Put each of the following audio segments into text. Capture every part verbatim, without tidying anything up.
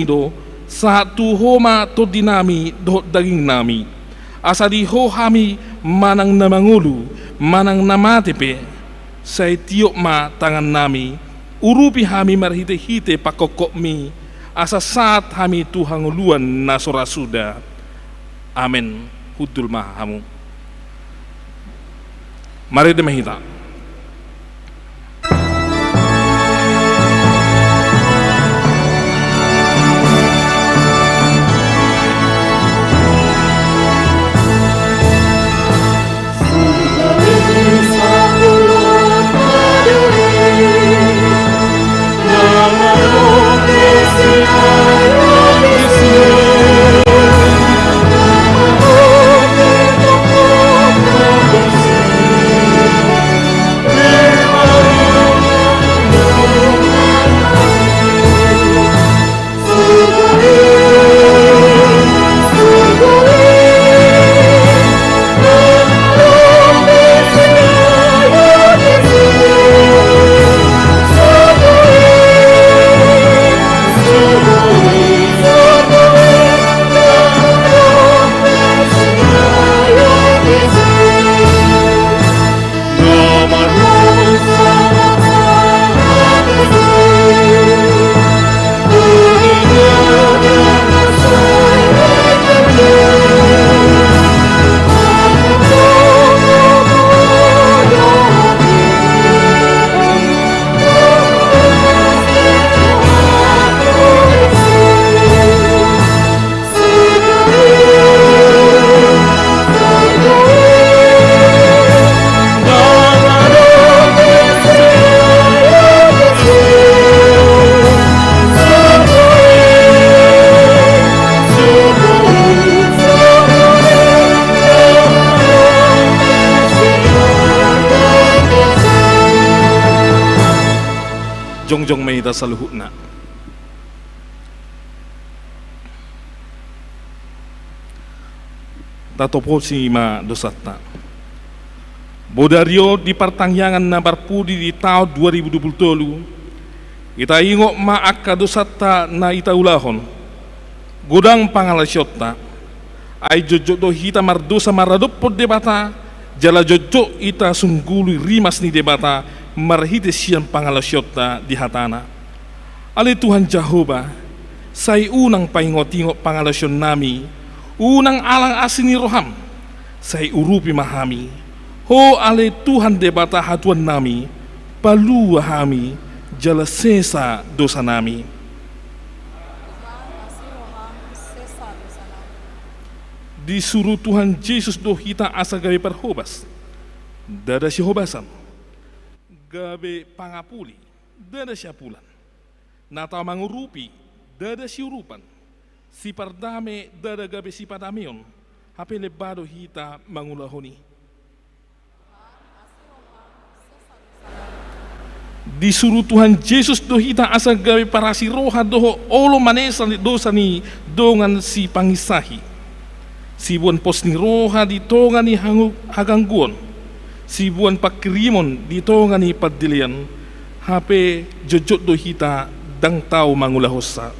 do, sahat tu Ho ma tondinami dohot dagingnami. Asa di Ho hami manang na mangolu, manang na mate pe, sai tiop ma tangannami, urupi hami marhitehite pangkophopmi, asa sahat hami tu hangoluan na so ra suda. Amen. Hundul ma hamu. Marende ma hita. Jongjong ma hita saluhutna. Tatoposi ma dosanta. Bodari on di partangiangan na parpudi di taon dua ribu dua pulu tolu, ita ingot ma angka dosanta na ita ulahon. Godang pangalaosionta, ai jotjot do hita mardosa maradophon Debata, jala jotjot hita sungguli rimas ni Debata marhite sian pangalaosionta di hataNa. Ale Tuhan Jahowa, sai unang paingotingot pangalaosionnami, unang alang asi ni rohaM, sai urupi ma hami. Ho ale Tuhan Debata hatuannami, palua hami, jala sesa dosanami. Disuru Tuhan Jesus do hita asa gabe parhobas, ndada sihobasan, gabe pangapuli, ndada siapulan, na tau mangurupi, ndada siurupan, sipardame, ndada gabe sipadameon, hape lemba do hita mangulahon i. Disuru Tuhan Jesus do hita asa gabe parasi roha dohot olo manesa ni dosa ni dongan sipanginsahi. Siboan pos ni roha di tonga ni hangu-, hagangguon. Siboan pangkirimon di tonga ni pandelean. Hape jotjot do hita ndang tau mangulahonsa.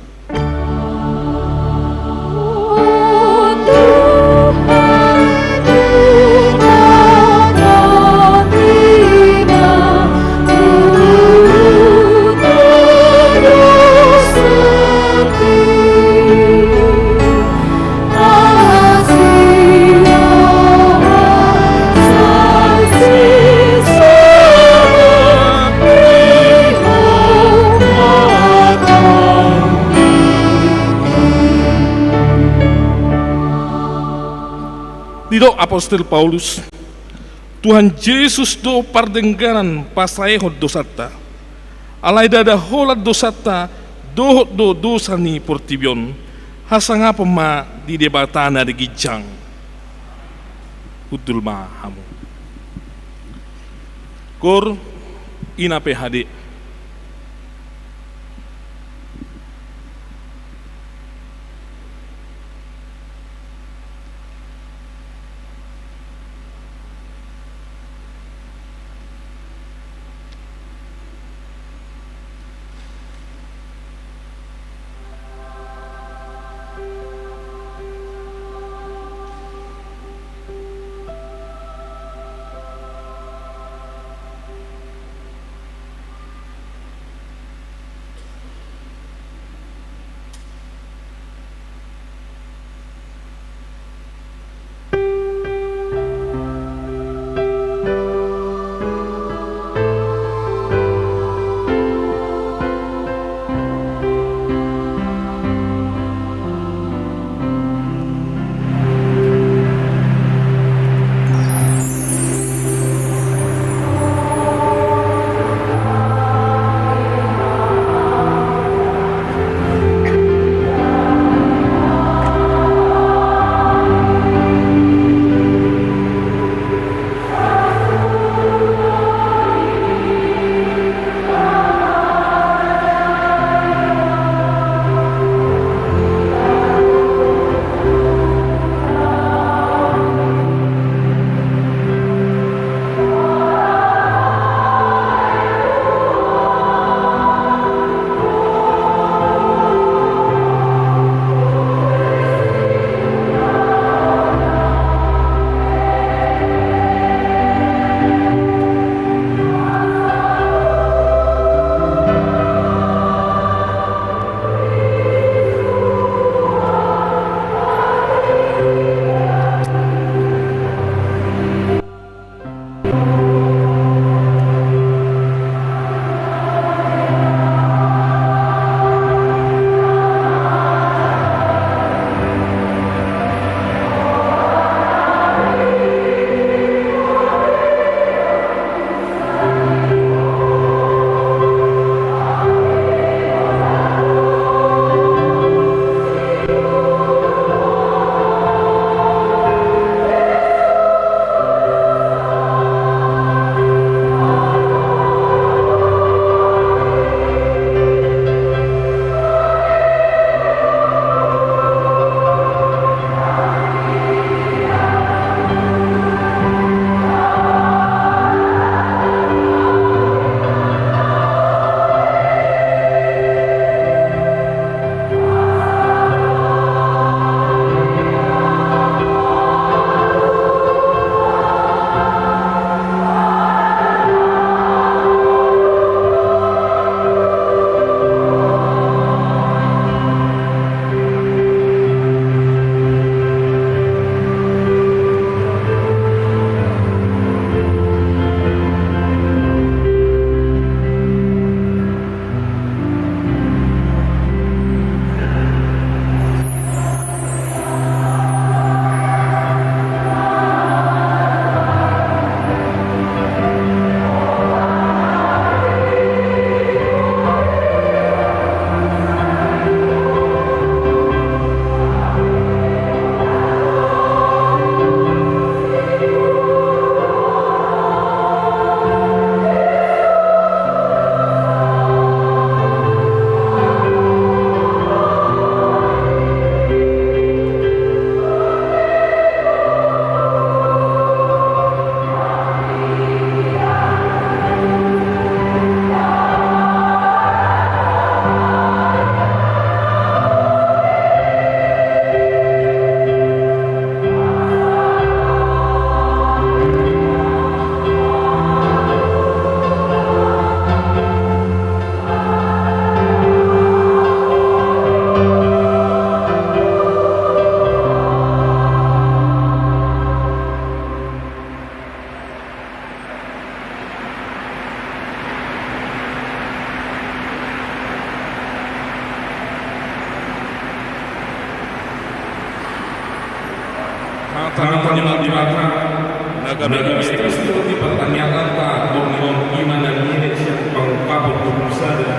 Didok apostel Paulus, Tuhan Jesus do pardengganan pasaehon dosanta. Alai ndada holan dosanta, dohot do dosa ni portibi on, hasangapon ma di Debata na ginjang. Hundul ma hamu. Gor, ina pe hade. Hata ni Debata, na gabe pistol di partangianganta, borngin on i ma na nielek sian pangungkapon tolu sada,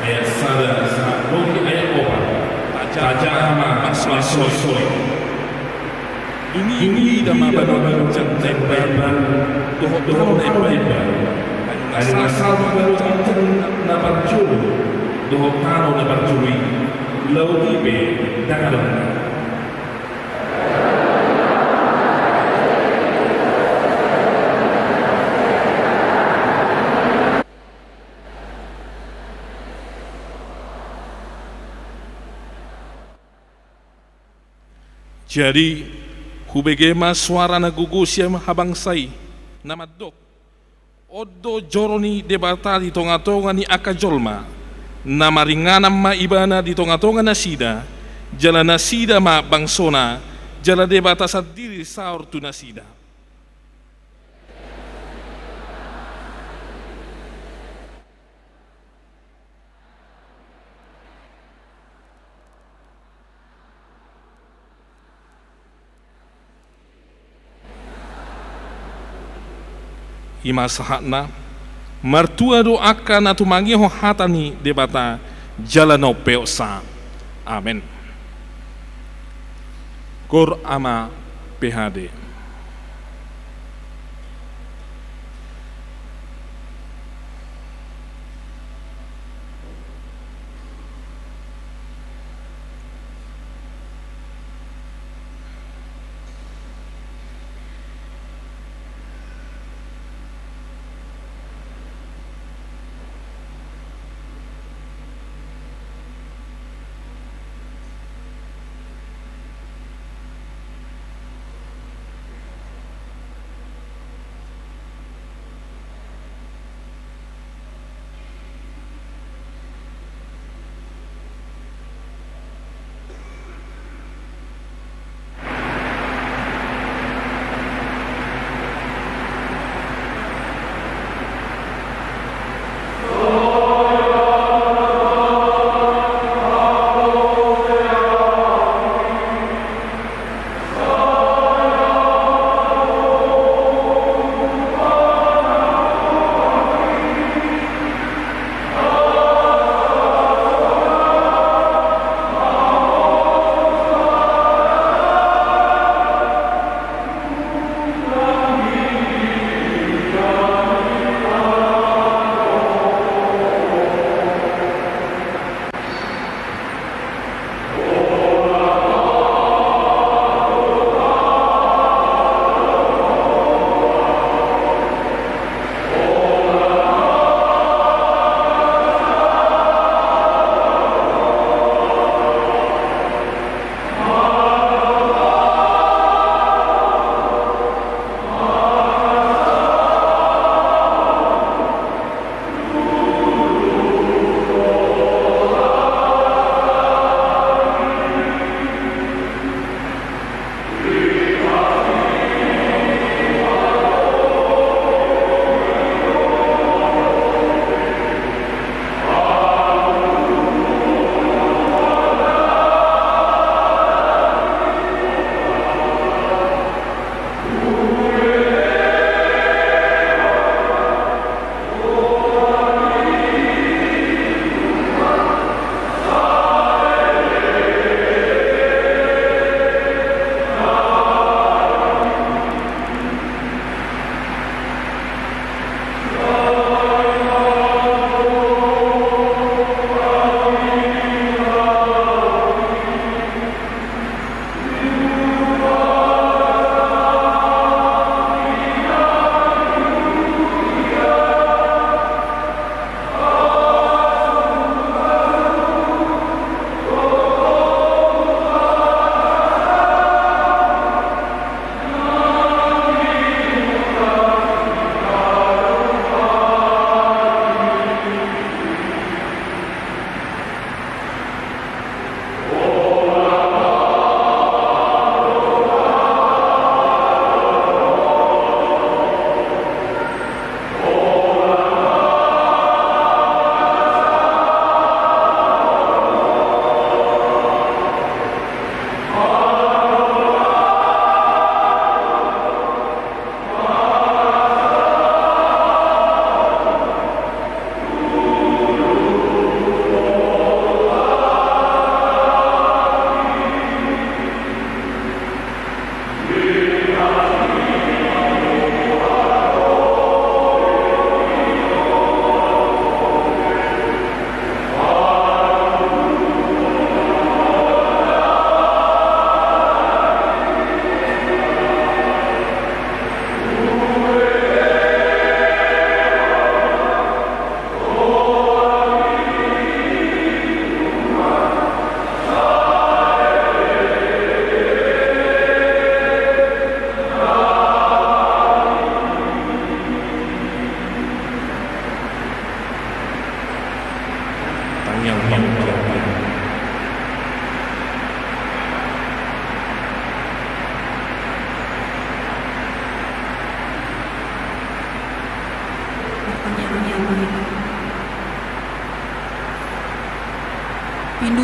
ayat sada sahat dohot di ayat opat. Tajaha ma marsoisoi. Dung i huida ma banua ginjang na imbaru, dohot tano na imbaru. Ai nunga salpu banua ginjang na parjolo, dohot tano na parjolo i, laut i pe ndang adong. Jadi, hubege ma soara na gogo sian habangsa i, na mandok: On do joro ni Debata di tongatonga ni angka jolma, na maringanan ma Ibana di tongatonga nasida, jala nasida ma bangsona, jala Debata sandiri saor tu nasida. I ma sahatna. Martua do angka na tumangihon hata ni Debata jala na umpeopsa. Amen. Gor Ama P H D.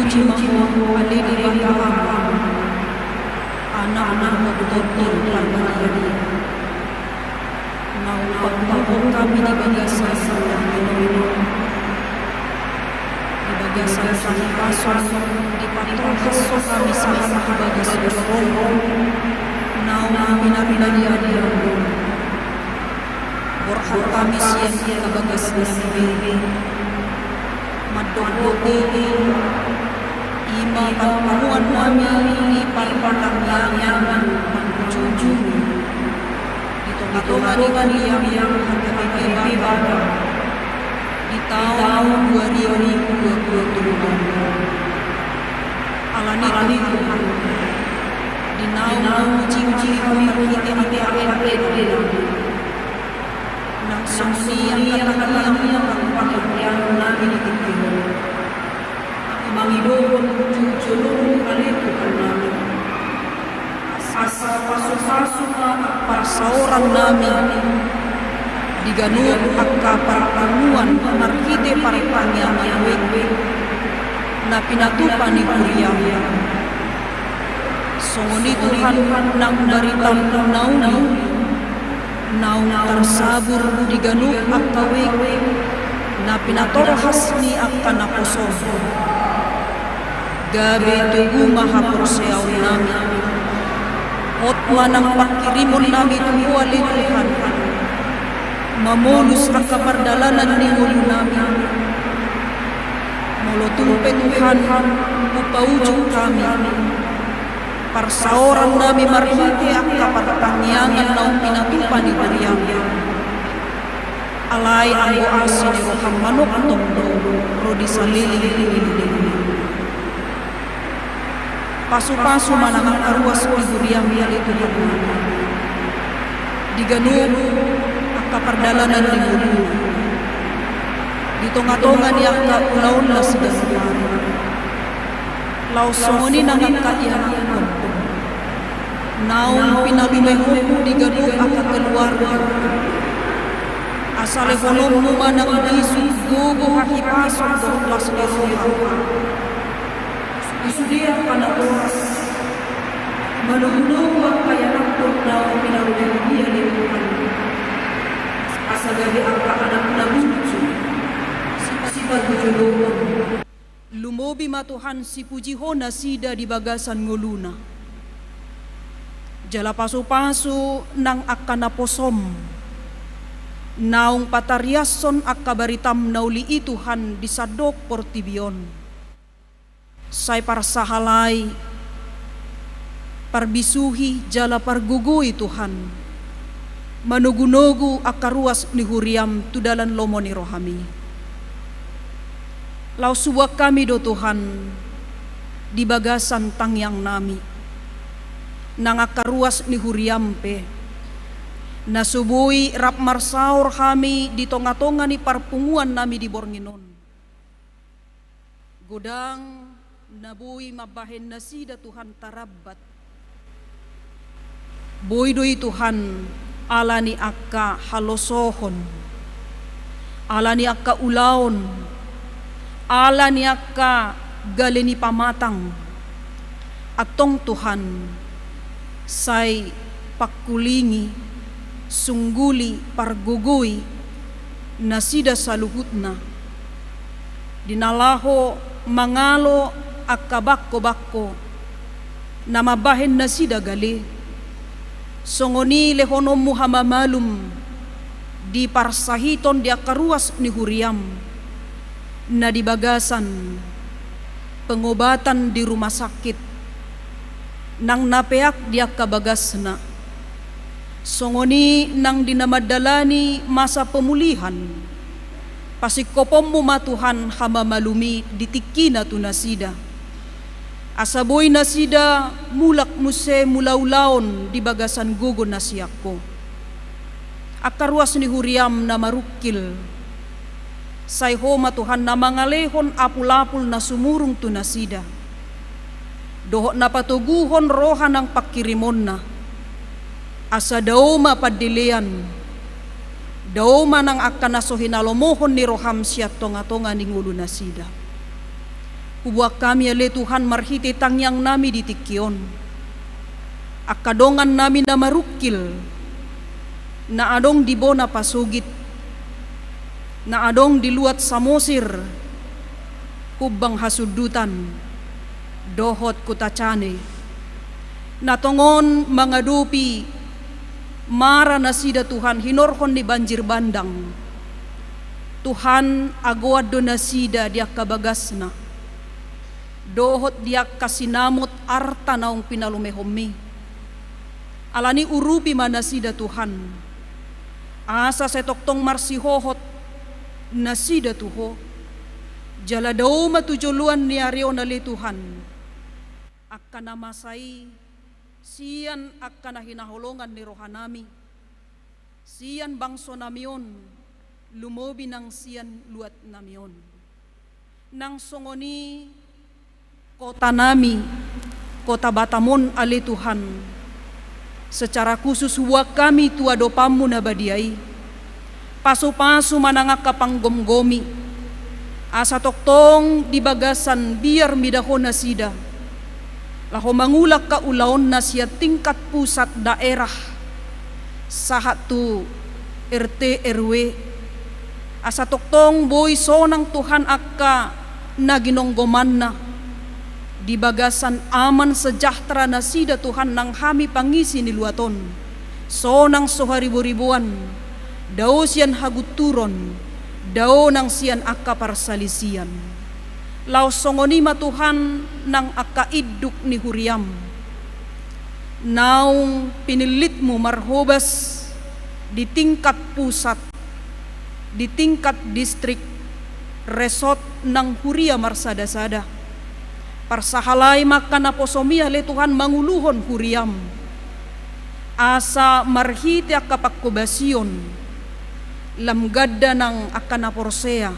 Puji ma Ho ale Debata Ama, Anak, Anak dohot Tondi Parbadia. Naung papunguhon hami di bagasan sandang ni Ho, di bagasan sandang ni Ho, dipatolhas Ho hami sahat tu bagas joro-Ho, naung pinarbadia di Ho. Borhat hami sian angka bagas nami be. Mandok Ho, i ma parpunguan nami di partangiangan manjujung di tonga-tonga ni huriaM, di taon dua ribu dua puluh tolu. Alani i, di naung uji-uji hami marhite angka ende nami, nang songon i angka tangiang nami di tingki on, mangidohon tu joloM ale Tuhan nami, asa pasu-pasu ma parsaoran nami di ganup angka parpunguan marhite partangiangan na pinatupa ni huriaM. Songon i Tuhan, nang baritaM na uli naung tarsabur di ganup angka wijk na pinatolhas ni angka naposoM, gabe togu ma haporseaon nami. Hot ma nang pangkirimon nami tu Ho ale Tuhan, mamolus angka pardalanan ni ngolu nami. Molo tung pe Tuhan, hupaujung hami parsaoran nami marhite angka partangiangan naung pinatupa ni huriaM, alai anggo asi ni rohaM manongtong do ro di saleleng ni lelengmi. Pasu-pasu ma nang angka ruas ni huriaM ale Tuhan nami, di ganup angka pardalanan ni ngoluna, di tonga-tonga ni angka ulaon na siganup ari. Laos songon i nang angka ianakhon naung pinalumehonMu di ganup angka keluarga, asa lehononMu ma nang bisuk, gogo, hahipason dohot las ni roha, di sude angka natoras, manogu-nogu angka ianakhon naung pinalumehonMi ale Tuhan, asa gabe angka anak na burju, siparjolo. Lumobi ma Tuhan sipuji Ho nasida di bagasan ngoluna. Jala pasu-pasu nang angka naposoM naung patariashon angka baritaM na uli i Tuhan di sandok portibi on. Sai parsahalai, parbisuhi jala pargogoi Tuhan manogu-nogu angka ruas ni huriaM tu dalan lomo ni rohaMi. Laos huboan hami do Tuhan di bagasan tangiang nami nang angka ruas ni huriaM pe, na so boi rap marsaor hami di tonga-tonga ni parpunguan nami di borngin on. Godang na boi mambahen nasida Tuhan tarambat. Boi do i Tuhan ala ni angka halosohon, ala ni angka ulaon, ala ni angka gale ni pamatang. Antong Tuhan, sai pangkulingi, sungguli, pargogoi nasida saluhutna, di na laho mangalo angka bangko-bangko na mambahen nasida gale. Songon i lehononmu hamamalum di parsahiton di angka ruas ni huriam, na di bagasan pengobatan di rumah sakit, nang na peak di angka bagasna, songon i nang di na mandalani masa pemulihan. Pasingkoponmu ma Tuhan hamamalum i di tingkina tu nasida, asa boi nasida mulak muse mangula ulaon di bagasan gogo na sian Ho. Angka ruas ni huriam na marungkil, sai Ho ma Tuhan na mangalehon apul-apul na sumurung tu nasida, dohot na patoguhon roha nang pangkirimonna, asa dao ma pandelean, dao ma nang angka na so hinalomohon ni roham sian tonga-tonga ni ngolu nasida. Huboan hami ale Tuhan marhite tangiang nami di tingki on, angka dongan nami na marungkil, na adong di bona pasogit, na adong di luat Samosir, Humbang Hasundutan, dohot Kutacane, na tongon mangadopi mara nasida Tuhan hinorhon ni banjir bandang. Tuhan, agoan do nasida di angka bagasna dohot di angka sinamot arta naung pinalumehonmi. Alani urupi ma nasida Tuhan, asa sai tongtong marsihohot nasida tu Ho. Jala dao ma tu joloan ni ari on ale Tuhan angka na masa i sian angka na hinaholongan ni rohanami, sian bangso nami on, lumobi nang sian luat nami on. Nang songon i kota nami, Kota Batam on ale Tuhan, secara khusus huboan hami tu adopanmu na badia i. Pasupasu ma nang angka panggomgomi, asa tongtong di bagasan biar mida Ho nasida, laho mangula angka ulaonna sian tingkat pusat, daerah, sahat tu R T R W, asa tongtong boi sonang Tuhan angka na ginonggomanna. Di bagasan aman sejahtera nasida Tuhan nang hami pangisi ni luat on, sonang so hariboriboan, dao sian hagunturon, dao nang sian angka parsalisian. Laos songon i ma Tuhan nang angka induk ni huriam naung pinillitmu marhobas di tingkat pusat, di tingkat distrik, resort nang huria marsadasada. Parsahalai ma angka naposom i ale Tuhan manguluhon huriam, asa marhite angka panghobasion lam ganda nang angka na porsea,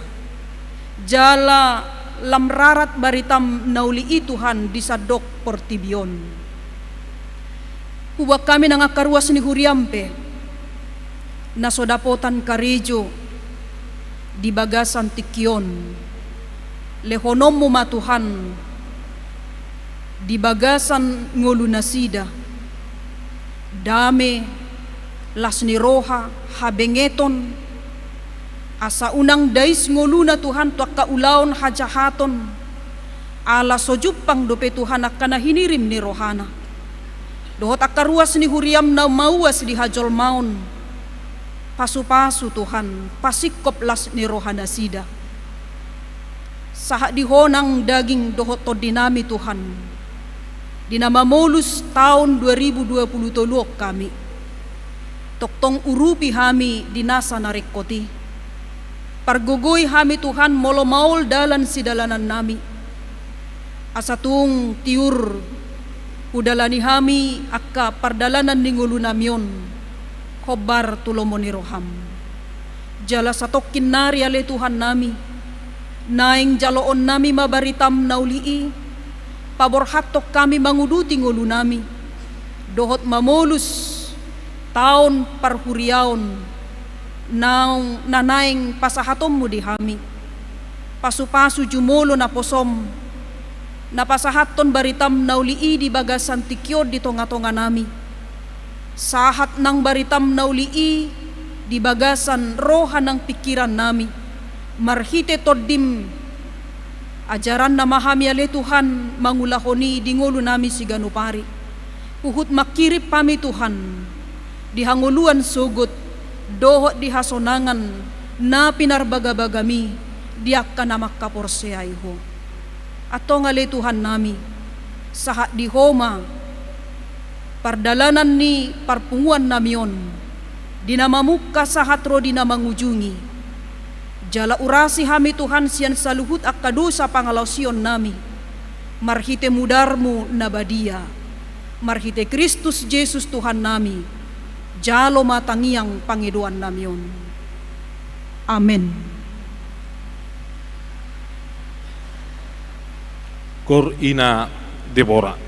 jala lam rarat baritam na uli i Tuhan di sandok portibi on. Huboan hami nang angka ruas ni huriam pe na so dapotan karejo di bagasan tingki on. Lehononmu ma Tuhan di bagasan ngolu nasida dame, las ni roha, habengeton, asa unang dais ngoluna Tuhan tu angka ulaon hajahaton, ala so jumpang dope Tuhan angka na hinirim ni rohana. Dohot angka ruas ni huriam na mauas di hajolmaon, pasupasu Tuhan, pasingkop las ni roha nasida. Sahat di Ho nang daging dohot tondi nami Tuhan, di na mamolus taon dua ribu dua puluh tolu on hami. Tongtong urupi hami di nasa na ringkot i. Pargogoi hami Tuhan molo maol dalan sidalanan nami, asa tung tiur hudalani hami angka pardalanan ni ngolu nami on hombar tu lomo ni roham. Jala satongkin nari ale Tuhan nami, naeng jaloon nami ma baritam na uli i, paborhathon hami manguduti ngolu nami dohot mamolus taon parhuriaon naung na naeng pasahatonmu di hami. Pasupasu jumolo naposom na pasahathon baritam na uli i di bagasan tingki on di tongatonga nami. Sahat nang baritam na uli i di bagasan roha nang pingkiran nami, marhite tondim ajaranna ma hami ale Tuhan mangulahon i di ngolu nami siganup ari. Huhut manghirim hami Tuhan di hangoluan sogot dohot di hasonangan na pinarbagabagami di angka na manghaporseai Ho. Antong ale Tuhan nami, sahat di Ho ma pardalanan ni parpunguan nami on, di na mamungka sahat ro di na mangujungi. Jala urasi hami Tuhan sian saluhut angka dosa pangalaosion nami, marhite mudarmu na badia, marhite Kristus Jesus Tuhan nami. Jalo ma tangiang pangidoan nami on. Amen. Kor ina Debora.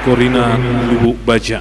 Korina Lubuk Baja.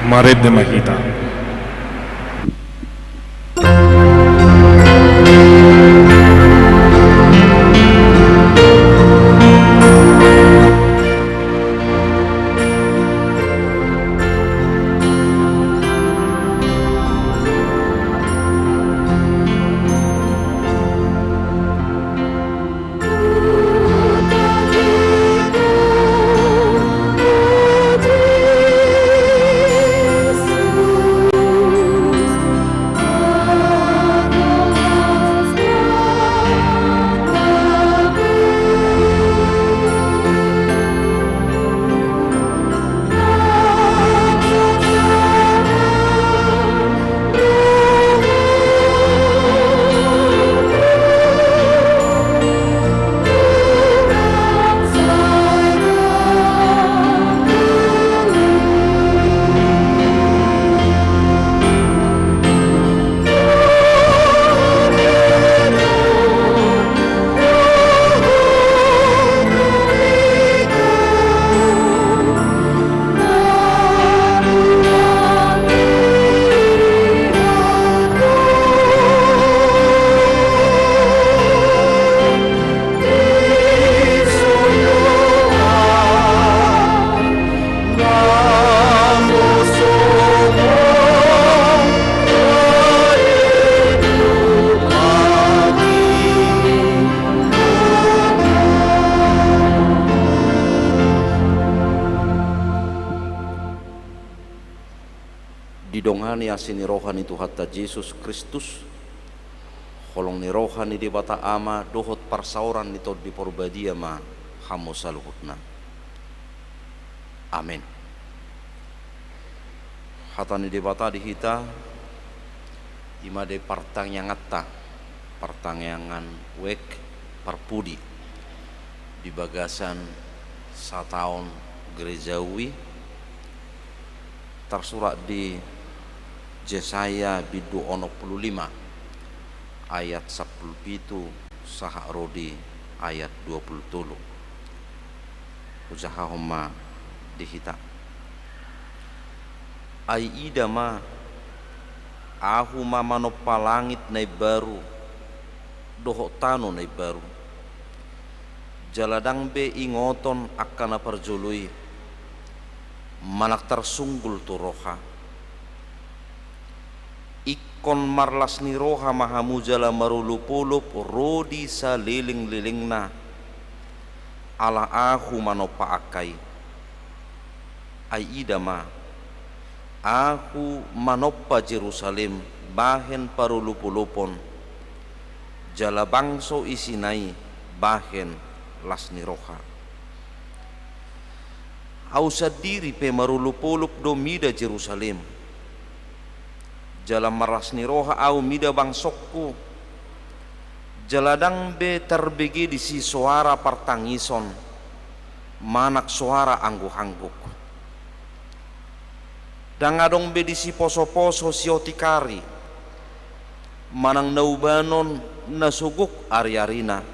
Marende ma hita. Asi ni roha ni Tuhanta Jesus Kristus, holong ni roha ni Debata Ama dohot parsaoran ni Tondi Porbadia ma hamu saluhutna. Amen. Hata ni Debata di hita, i ma di partangianganta, partangiangan wijk parpudi di bagasan sataon gerejawi, tarsurat di Jesaya bindu onom pulu lima ayat sampulu pitu sahat ro di ayat dua pulu tolu. Hujahahon ma di hita. Ai ida ma, Ahu ma manompa langit na imbaru dohot tano na imbaru. Jala ndang be ingoton angka na parjolo i, manang tarsunggul tu roha. Ingkon marlas ni roha ma hamu jala marolopolop ro di salelenglelengna, ala Ahu manompa angka i. Ai ida ma, Ahu manompa Jerusalem bahen parolopolopon, jala bangso isina i bahen las ni roha. Ahu sandiri pe marolopolop do mida Jerusalem, jala marlas ni roha Ahu mida bangsongku, jala ndang be tarbege disi soara partangison, manang soara angguk-angguk. Ndang adong be disi poso-poso siotik ari, manang na ubanon na so gok ari-arina.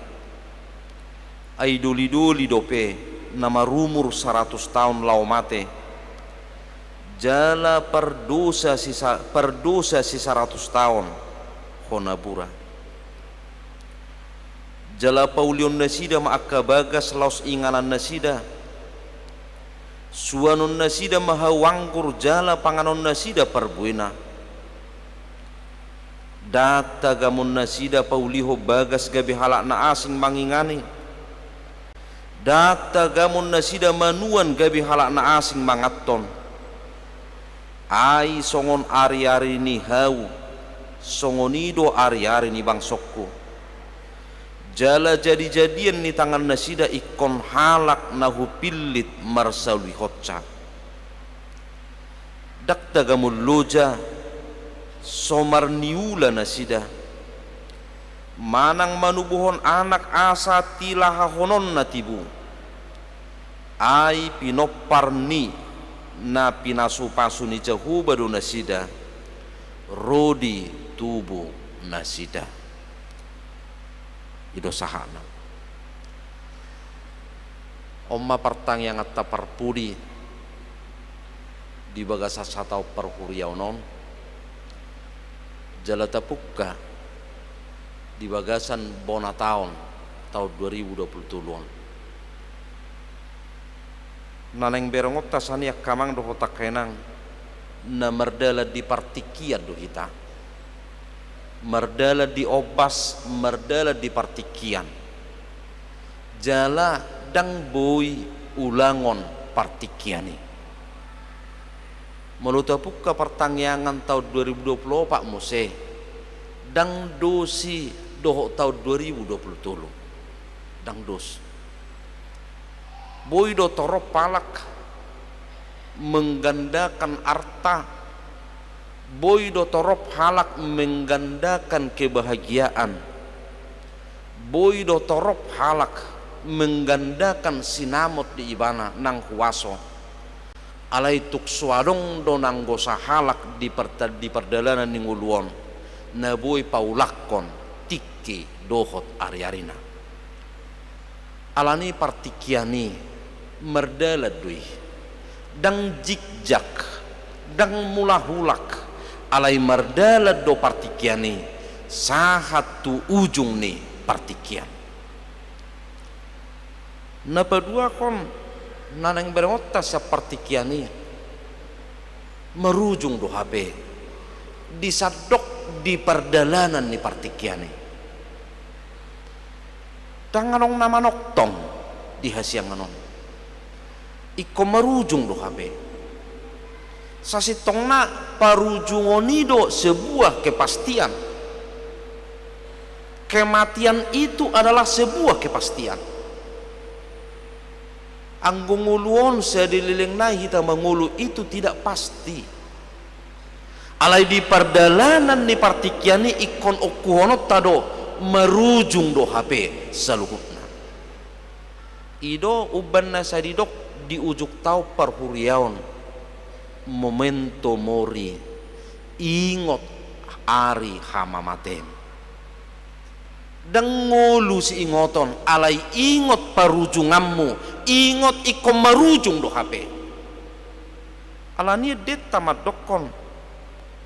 Ai doli-doli dope na marumur saratus taon laho mate, jala pardosa sisa-, pardosa sisaratus taon hona bura. Jala paulion nasida ma angka bagas laos inganan nasida. Suanon nasida ma hau anggur jala panganon nasida parbuena. Ndang tagamon nasida paulihon bagas gabe halak na asing mangingani. Ndang tagamon nasida manuan gabe halak na asing manganhon. Ai songon ari-ari ni hau, songon i do ari-ari ni bangsongku. Jala jadi-jadian ni tangan nasida ingkon halak na hupillit marsaulihonsa. Ndang tagamon loja, so marniula nasida. Manang manubuhon anak asa tilahahononna tibu. Ai pinompar ni na pinasu-pasu ni Jahowa do nasida, ro di tubu nasida. I do sahatna. On ma partangianganta parpudi di bagasan sataon parhuriaon on, jala tapungka di bagasan bona taon, taon dua ribu dua pulu tolu on. Na naeng berengonta sian i angka amang dohot angka inang, na mardalan di partingkian do hita. Mardalan di ombas, mardalan di partingkian. Jala ndang boi ulangon partingkian i. Molo tapungka partangiangan taon dua ribu dua pulu opat muse, ndang dos i dohot taon dua ribu dua pulu tolu. Ndang dos. Boi do torop halak menggandakan arta, boi do torop halak menggandakan kebahagiaan, boi do torop halak menggandakan sinamot di ibana nang huaso. Alai tung so adong do nanggo sahalak di parta-, di pardalanan ni ngolu on, na boi paulakkon tingki dohot ari-arina. Alani partingkian i mardalan do i. Ndang zigzag, ndang mulak-ulak, alai mardalan do partingkian i, sahat tu ujung ni partingkian. Na paduahon, na naeng berengonta sian partingkian i, marujung do hape di sandok di pardalanan ni partingkian i. Ndang adong na manongtong di hasiangan on. Ingkon marujung do hape. Sasintongna, parujungon i do sebuah kepastian. Kematian itu adalah sebuah kepastian. Anggo ngolu on, sai dileleng nai hita mangolu, itu tidak pasti. Alai di pardalanan ni partingkian i, ingkon ongkuhononta do, marujung do hape saluhutna. I do umbahen na sai didok di ujung taon parhuriaon: Memento mori, ingot ari hamamatem. Ndang ngolu siingoton, alai ingot parujunganmu, ingot ingkon marujung do hape. Alani i endenta mandokkon: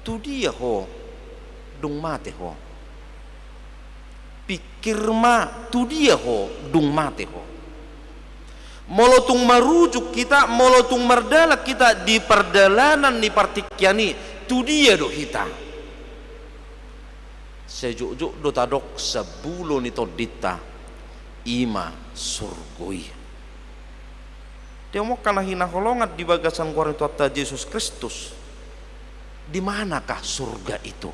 Tu dia ho dung mate ho? Pingkir ma, tu dia ho dung mate ho. Molo tung marujung hita, molo tung mardalan hita di pardalanan ni partingkian i, tu dia do hita? Sai jotjot do tadok sambulo ni tondinta, i ma surgo i. Di hamu angka na hinaholongan di bagasan goar ni Tuhanta Jesus Kristus, di manakah surga itu?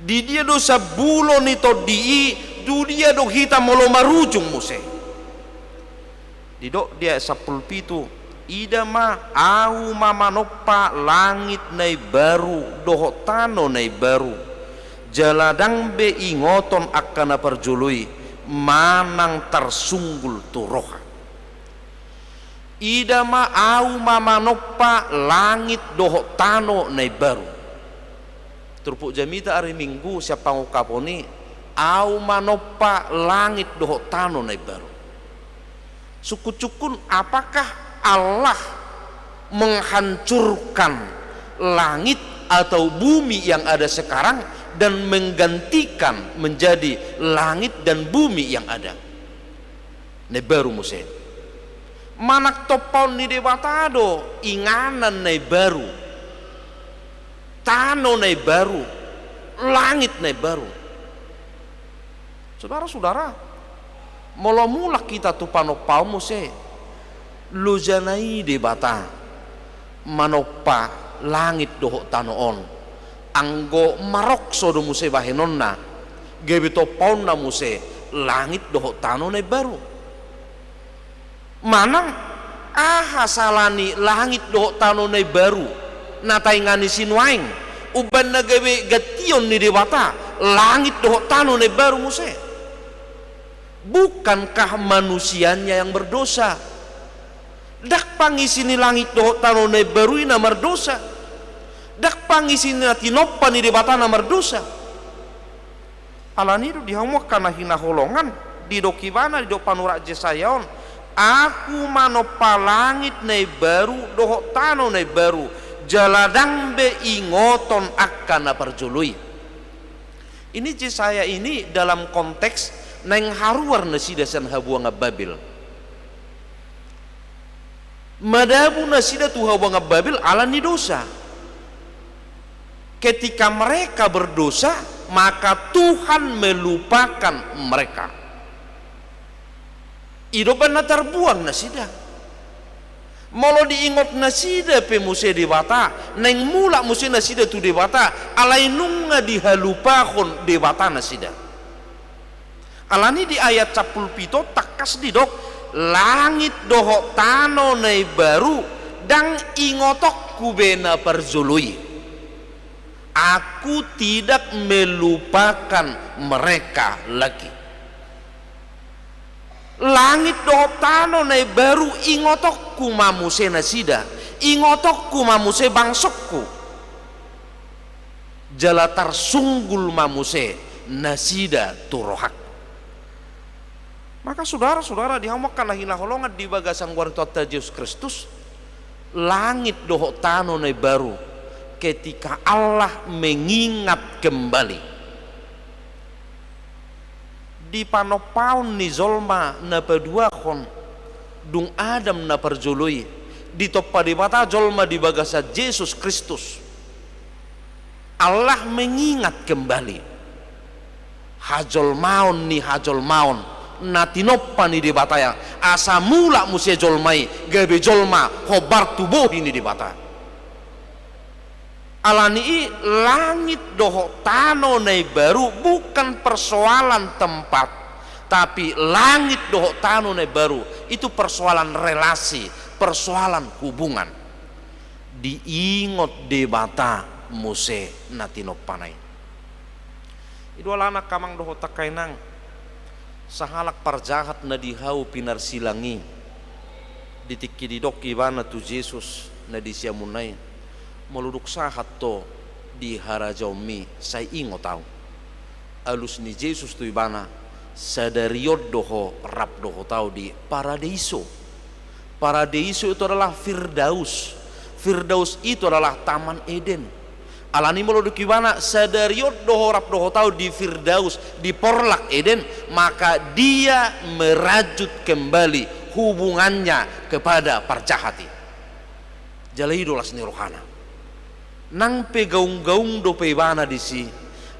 Di dia do sambulo ni tondi i? Tu dia do hita molo marujung muse? Didok di ayat sampulu pitu: Ida ma, Ahu ma manompa langit na imbaru dohot tano na imbaru, jala ndang be ingoton angka na parjolo i, manang tarsunggul tu roha. Ida ma, Ahu ma manompa langit dohot tano na imbaru. Turpuk jamita ari Minggu sian pangungkapon i: Ahu manompa langit dohot tano na imbaru. Sungkunsungkun, apakah Allah menghancurkan langit atau bumi yang ada sekarang dan menggantikan menjadi langit dan bumi yang ada na imbaru muse? Manang tompaon ni Debata do inganan na imbaru, tano na imbaru, langit na imbaru? Sudara-sudara, molo mulak hita tu panompaon muse, lojana i Debata manompa langit dohot tano on, anggo marokso do muse bahenonna, gabe tompaonna muse langit dohot tano na imbaru. Manang aha sala ni langit dohot tano na imbaru na tainga ni sinuaeng, umbahen na gabe gantion ni Debata langit dohot tano na imbaru muse? Bukankah manusianya yang berdosa? Ndang pangisi ni langit dohot tano na imbaru i na mardosa? Ndang pangisi na tinompa ni Debata na mardosa? Alani i do di hamu angka na hinaholongan, didok ibana, didok panurat Jesaya on: Ahu manompa langit na imbaru dohot tano na imbaru, jala ndang be ingoton angka na parjolo i. Ini Jesaya ini dalam konteks naeng haruar nasida sian habuangan Babel. Madabu nasida tu habuangan Babel ala ni dosa. Ketika mereka berdosa, maka Tuhan melupakan mereka. I do umbahen na tarbuang nasida. Molo diingot nasida pe muse Debata, naeng mulak muse nasida tu Debata, alai nunga dihalupahon Debata nasida. Alani i di ayat sampulu pitu tangkas didok: Langit dohot tano na imbaru ndang ingotonku be na parjolo i. Aku tidak melupakan mereka lagi. Langit dohot tano na imbaru, ingotonku ma muse nasida, ingotonku ma muse bangsongku. Jala tarsunggul ma muse nasida tu rohangku. Maka sudara-sudara, di hamu angka na hinaholongan di bagasan goar ni Tuhanta Jesus Kristus, langit dohot tano na imbaru, ketika Allah mengingat kembali. Di panompaon ni jolma na paduahon, dung Adam na parjolo i, ditompa Debata jolma di bagasan Jesus Kristus. Allah mengingat kembali hajolmaon ni hajolmaon na tinompa ni Debata i, asa mulak muse jolma i gabe jolma hombar tu bohi ni Debata. Alani i langit dohot tano na imbaru bukan persoalan tempat, tapi langit dohot tano na imbaru itu persoalan relasi, persoalan hubungan. Diingot Debata muse na tinompana i. I do alana angka amang dohot angka inang, sahalak parjahat na di hau pinarsilang i, di tingki didok ibana tu Jesus na di siamunna i, molo dung sahat ho di harajaonmi sai ingot ahu. Alus ni Jesus tu ibana, sadari on do ho rap dohot ahu di paradeiso. Paradeiso itu adalah Firdaus. Firdaus itu adalah Taman Eden. Alani molo didok ibana, sadari on do ho rap dohot ahu di Firdaus, di porlak Eden, maka dia merajut kembali hubungannya kepada parjahat i. Jala i do las ni rohana. Nang pe gaung-gaung dope ibana disi,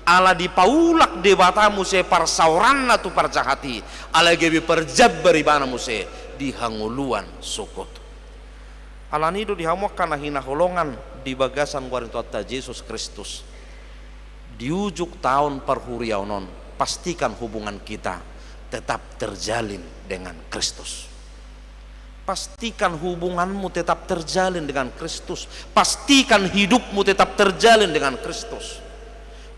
ala dipaulak Debata muse parsaoranna tu parjahat i, ala gabe parjambar ibana muse di hangoluan sogot. Alani i do di hamu angka na hinaholongan di bagasan goar ni Tuhanta Jesus Kristus, di ujung taon parhuriaon on, pastikan hubungan kita tetap terjalin dengan Kristus. Pastikan hubunganmu tetap terjalin dengan Kristus. Pastikan hidupmu tetap terjalin dengan Kristus.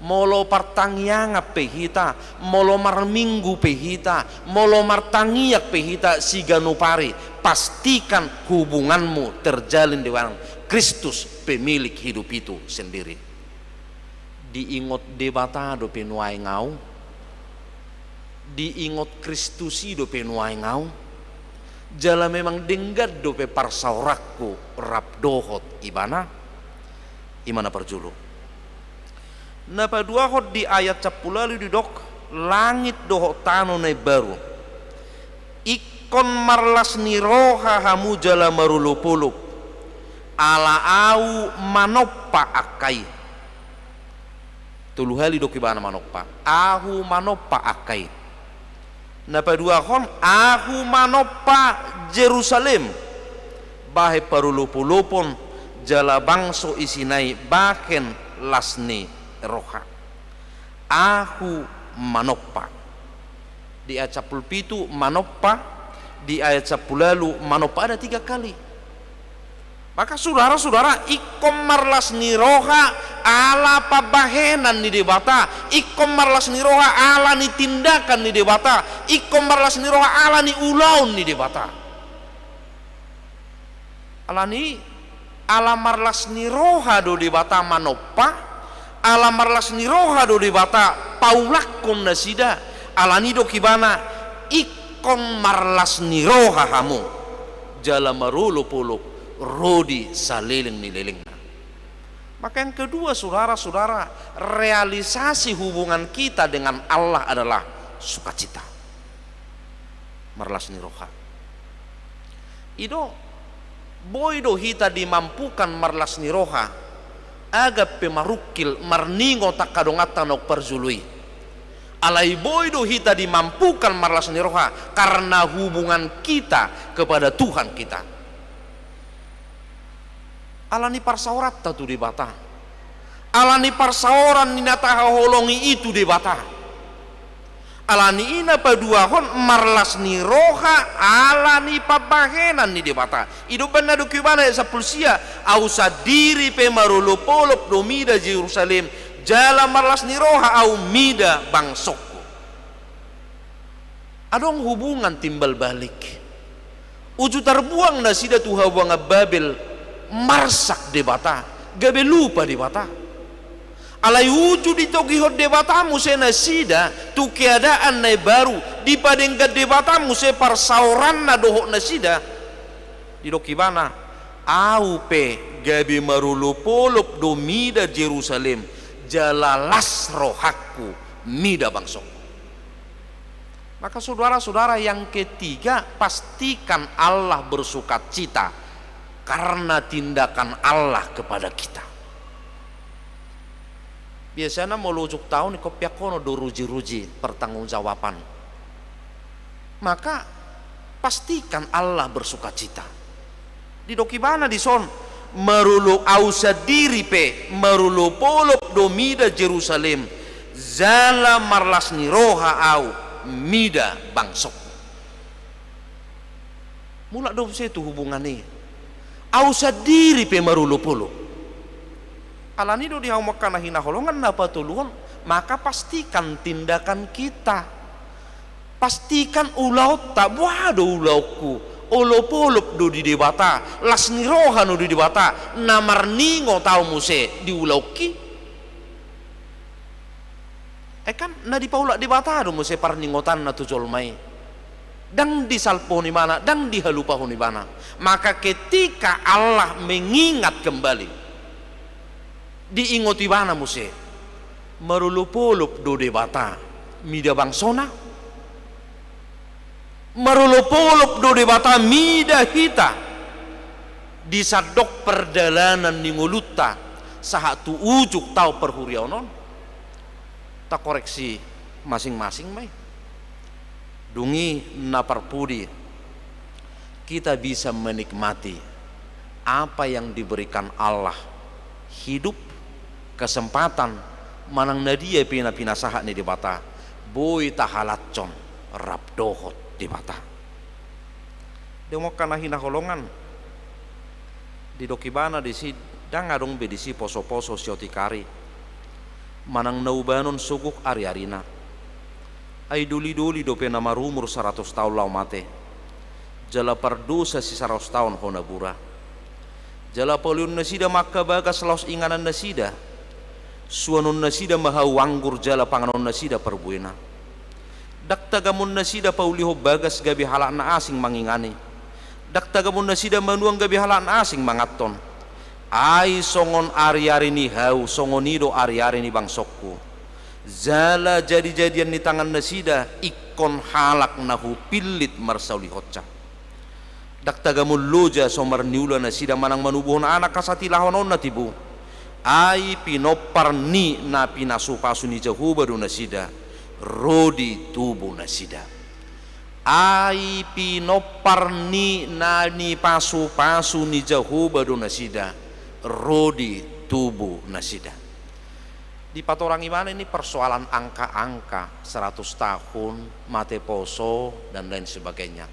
Molo partangiangan pe hita, molo marminggu pe hita, molo martangiang pe hita siganup ari, pastikan hubunganmu terjalin dengan Kristus, pemilik hidup itu sendiri. Diingot Debata dope nuaeng ahu? Diingot Kristus i dope nuaeng ahu? Jala memang denggan dope parsaoranku rap dohot ibana? I ma na parjolo. Na paduahon di ayat sampulu ualu didok, langit dohot tano na imbaru. Ingkon marlas ni roha hamu jala marolopolop, ala ahu manompa angka i. Tolu hali didok ibana manompa. Ahu manompa angka i. Na paduahon, ahu manompa Jerusalem, bahen parolopolopon jala bangso isina i bahen las ni roha. Ahu manompa. Di ayat sampulu pitu manompa, di ayat sampulu ualu manompa, ada tiga kali. Maka sudara-sudara, ingkon marlas ni roha ala pambahenan ni Debata, ingkon marlas ni roha ala ni tindakan ni Debata, ingkon marlas ni roha ala ni ulaon ni Debata. Alani i, ala marlas ni roha do Debata manompa, ala marlas ni roha do Debata paulakhon nasida, alani i didok ibana, ingkon marlas ni roha hamu, jala marolopolop ro di saleleng ni lelengna. Maka yang kedua, sudara-sudara, realisasi hubungan kita dengan Allah adalah sukacita. Marlas ni roha. I do, boi do hita dimampukan marlas ni roha, agap pe marungkil, marningot angka donganta naung parjolo i. Alai boi do hita dimampukan marlas ni roha karena hubungan kita kepada Tuhan kita. Ala ni parsaoranta tu Debata. Ala ni parsaoran ni na tahaholongi i tu Debata. Alani i na paduahon marlas ni roha ala ni pambahenan ni Debata. I do umbahen na didok ibana ayat sampulu sia, ahu sandiri pe marolopolop do mida Jerusalem, jala marlas ni roha ahu mida bangsongku. Adong hubungan timbal balik. Uju tarbuang nasida tu habuangan Babel, marsak Debata, gabe lupa Debata. Alai uju ditogihon Debata muse nasida tu keadaan na imbaru, dipadenggan Debata muse parsaoranna dohot nasida. Didok ibana, ahu pe gabe marolopolop do mida Jerusalem, jala las rohangku mida bangsongku. Maka saudara-saudara, yang ketiga, pastikan Allah bersukacita karena tindakan Allah kepada kita. Biasana molo ujung taon ingkon pe angkono do ruji-ruji pertanggungjawaban. Maka pastikan Allah bersukacita. Didok ibana dison, Marolop, au sandiri pe marolopolop do mida Jerusalem, jala marlas ni roha au mida bangsongku. Mulak do muse tu hubungan i. Au sandiri pe marolopolop. Alani do di hamu angka na hinaholongan na patoluhon, maka pastikan tindakan kita. Pastikan ulaonta, boha do ulaonku, olopolop do di Debata, las ni roha do di Debata, na marningot au muse di ulaonki. Ai kan na dipaulak Debata do muse parningotanna tu jolma i. Ndang disalpuhon ibana, ndang dihalupahon ibana. Maka ketika Allah mengingat kembali, diingot ibana muse, marolopolop do Debata mida bangsona. Marolopolop do Debata mida hita di sandok pardalanan ni ngolunta sahat tu ujung taon parhuriaon on. Takoreksi masing-masing ma i. Dung i na parpudi, kita bisa menikmati apa yang diberikan Allah, hidup, kesempatan, manang na dia pe na pinasahat ni Debata, boi tahalashon rap dohot Debata. Di hamu angka na hinaholongan, didok ibana disi, ndang adong be disi poso-poso siotik ari, manang na ubanon sogok ari-arina. Ai doli-doli dope na marumur saratus taon laho mate, jala pardosa sisaratus taon hona bura. Jala paulihon nasida ma angka bagas laos inganan nasida, suanon nasida ma hau anggur jala panganon nasida parbuena. Ndang tagamon nasida paulihon bagas gabe halak na asing mangingani. Ndang tagamon nasida manuang gabe halak na asing manganhon. Ai songon ari-ari ni hau, songon i do ari-ari ni bangsongku. Jala jadi-jadian ni tangan nasida ingkon halak na hupillit marsaulihonsa. Ndang tagamon loja so marniula nasida manang manubuhon anak hasatilahonon na tibu. Ai pinompar ni na pinasu-pasu ni Jahowa do nasida, ro di tubu nasida. Ai pinompar ni na nipasu-pasu ni Jahowa do nasida, ro di tubu nasida. Dipatorang ibana i persoalan angka-angka, seratus tahun, mate poso, dan lain sebagainya.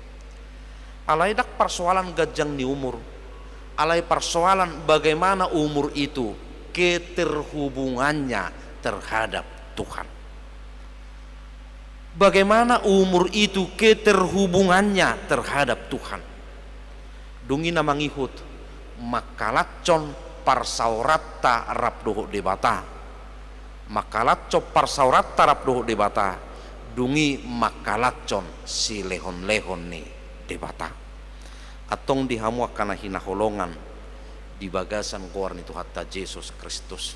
Alai ndang persoalan ganjang ni umur. Alai persoalan bagaimana umur itu keterhubungannya terhadap Tuhan. Bagaimana umur itu keterhubungannya terhadap Tuhan. Dung i na mangihut, mangkalashon parsaoranta rap dohot Debata. Mangkalashon parsaoranta rap dohot Debata, dung i mangkalashon silehon-lehon ni Debata. Antong di hamu angka na hinaholongan di bagasan goar ni Tuhanta Jesus Kristus.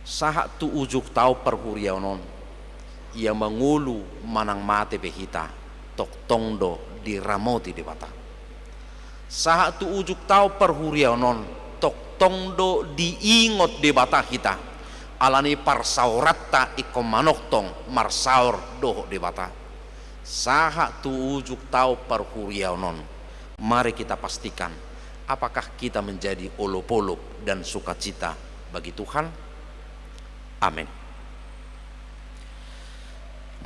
Sahat tu ujung taon parhuriaon on, ia mangolu manang mate pe hita, tongtong do diramoti Debata. Sahat tu ujung taon parhuriaon on, tongtong do diingot Debata hita, alani parsaoranta ingkon manongtong marsaor dohot Debata. Sahat tu ujung taon parhuriaon on, mari kita pastikan, apakah kita menjadi olopolop dan sukacita bagi Tuhan? Amin.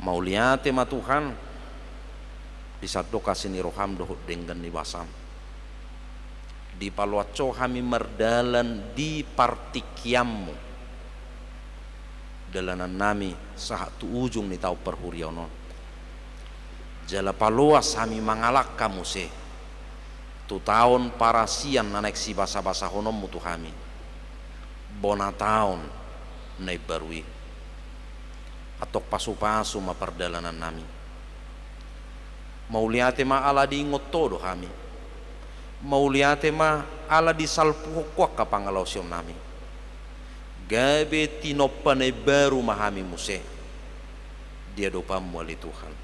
Mauliate ma Tuhan, di sandok asi ni roham dohot denggan ni basam. Dipaloas Ho hami mardalan di partingkianmu, dalanannami sahat tu ujung ni taon parhuriaon on. Jala paloas hami mangalangka muse tu taon parasian na naeng sibasabasahononmu tu hami, bona taon na imbaru i. Antong pasupasu ma pardalanannami. Mauliate ma ala diingot Ho do hami. Mauliate ma ala disalpuhon Ho angka pangalaosionnami. Gabe tinompa na imbaru ma hami muse di adopanmu ale Tuhan.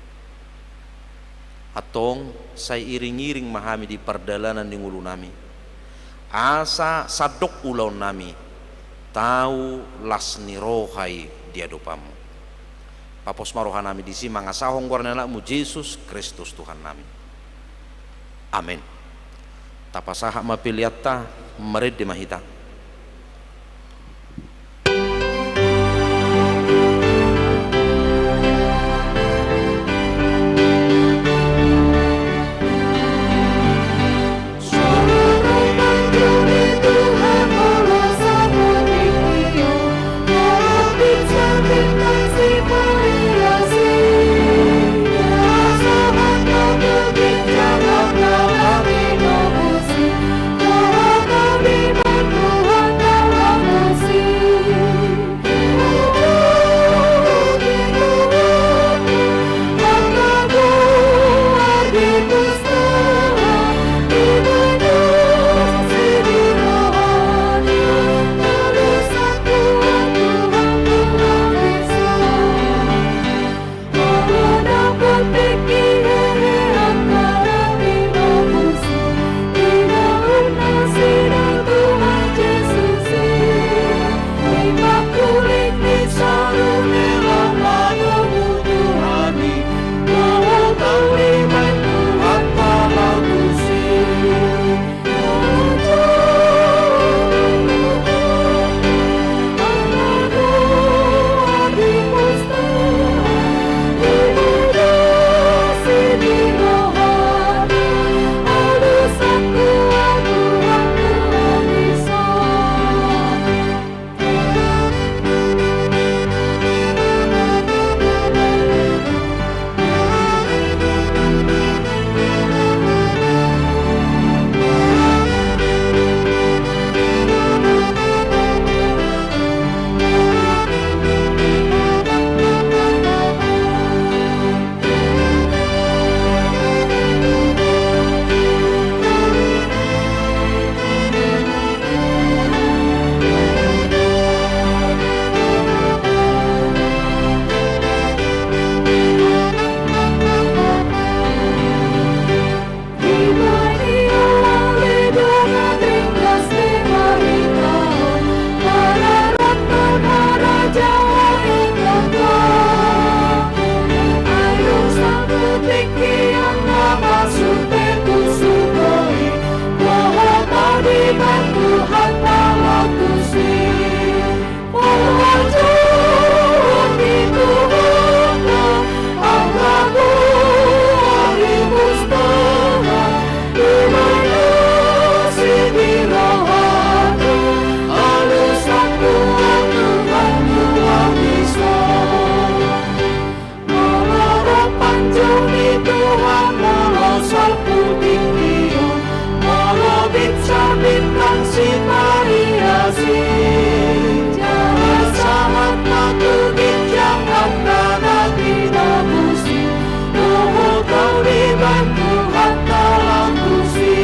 Antong sai iring-iring ma hami di pardalanan ni ngolunami, asa sandok ulaonnami tau las ni roha i di adopanmu. Papos ma rohanami disi mangasahon goar ni Anakmu Jesus Kristus Tuhannami. Amen. Tapasahat ma peleanta, marende ma hita. Molo ro panjou ni Tuhan, molo salpu tingki on, molo binsar bintang sipariasi, jala sahat ma tu ginjang angka na tinobusi, dohot hau dibahen Tuhanta laos tusi.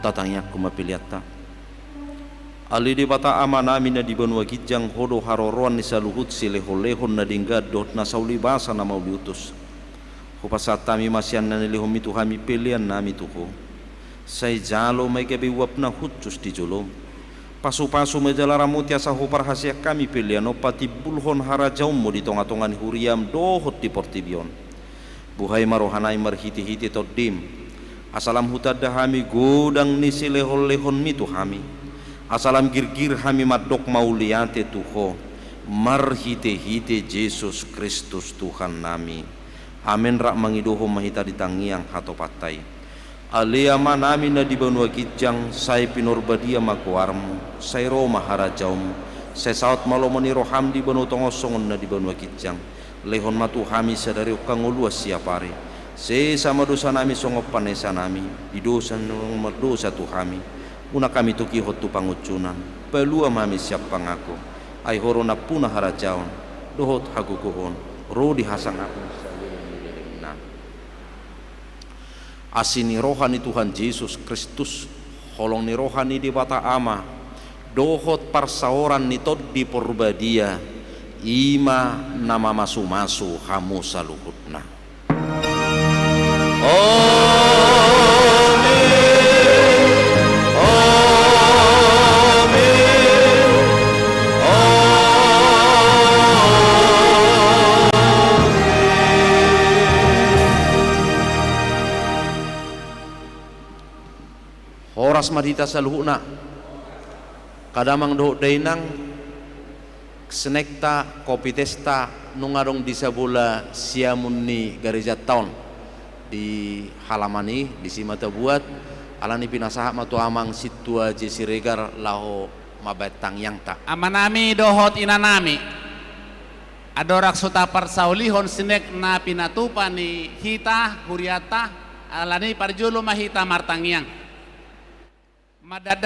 Tatangiangkon ma peleanta. Ale Debata Amanami na di banua ginjang, Ho do haroroan ni saluhut silehonlehon na denggan dohot na saulibasa na mauliutus. Hupasahat hami ma sian na nilehonMi tu hami peleannami tu Ho. Sai jalo ma i gabe uap na hushus di joloM. Pasupasu ma i jala ramoti asa huparhaseang hami pelean on patimbulhon harajaonMu di tongatonga ni huriaM dohot di portibi on. Buhai ma rohanami marhitehite TondiM, asa lam hutanda hami godang ni silehonlehonMi tu hami, asa lam girgir hami mandok mauliate tu Ho, marhitehite Jesus Kristus Tuhannami. Amen. Rap mangidohon ma hita di tangiang hatopanta i. Ale Amanami na di banua ginjang, sai pinarbadia ma goarmu, sai ro ma harajaonmu, sai saut ma lomo ni roham di banua tonga on songon na di banua ginjang. Lehon ma tu hami sadari on hangoluan siapari. Sesa ma dosanami songon panesanami di dosa na mardosa tu hami. Unang hami togihon tu pangunjunan. Palua ma hami sian pangago. Ai Ho do nampuna harajaon dohot hagogoon ro di hasangapon salelenglelengna. Asi ni roha ni Tuhan Jesus Kristus, holong ni roha ni Debata Ama, dohot parsaoran ni Tondi Porbadia, i ma na mamasumasu hamu saluhutna. Amen. Amen. Amen. Horas ma di hita saluhutna. Angka damang dohot dainang, snackta, kopitesta, nunga adong di sabola siamun ni garejanta on. Di halaman i, disi ma tabuat, alani pinasahat ma tu amang Sintua J. Siregar laho mambaen tangiangta. Amanami dohot inanami. Andorang so taparsaulihon snack na pinatupa ni hita, hurianta, alani parjolo ma hita martangiang. Mandanda